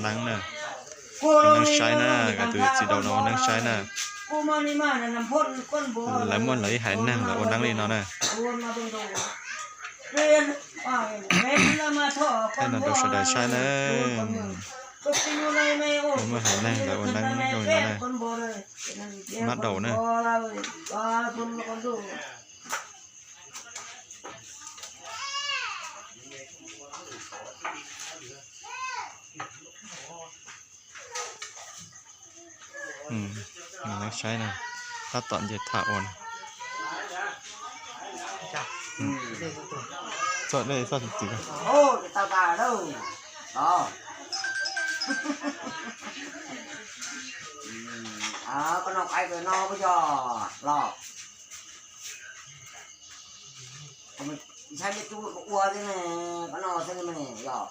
Neeb na, ua neeb saib na, tus txiv daus no ua neeb saib na. Lawv muaj lawv ib haiv neeg lawv ua neeb li no na. Thaij no rau sawv daws saib na. Lawv muaj haiv neeg lawv ua neeb zoo li no na. Mab daus na. Saib na, tab tom nce tham ua na. Txoj dej txoj txiv. Ntshai me tub ua thiab ne, qhov no xwb ne yog.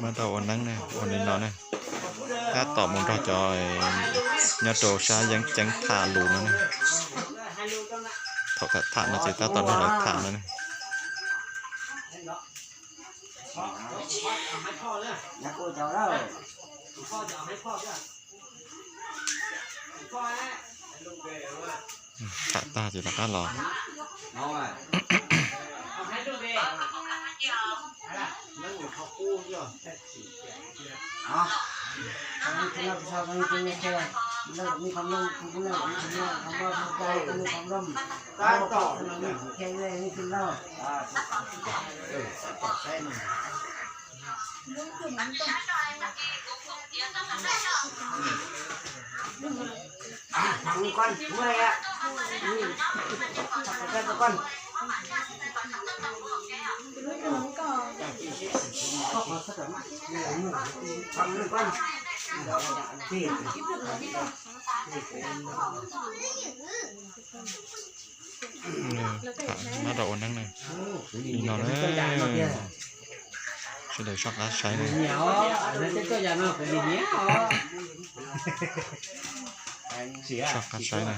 Mab daus ua neeb ne, ua li no ne. Tab tom mus nrog cov nyob rau sab yeeb ceeb tham lus no ne. Thaum tham no ces tab tom nrog lawv tham no ne. Tham tag ces rov qab los. Mab daus ua neeb na, li no na. Sawv daws soj qab saib na. Soj qab saib na.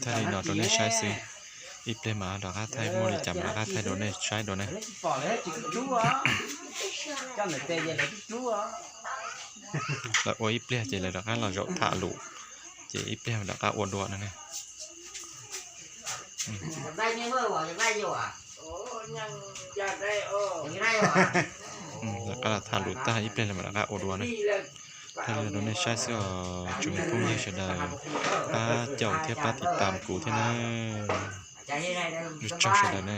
Thaij li no rau nej saib xwb, ib pliag mas rov qab thaij, muaj li cas mas rov qab thaij rau nej saib dua ne. Lawv ua ib pliag ces lawv rov qab los zaum tham lus, ces ib pliag rov qab ua dua no ne. Lawv rov qab los tham lus tag ib pliag lawv mam rov qab ua dua na. Thaij li no rau nej saib xwb os tsoom phooj ywg sawv daws, pab caum thiab pab tiv tam kuv thiab na. Ua tsaug sawv daws na.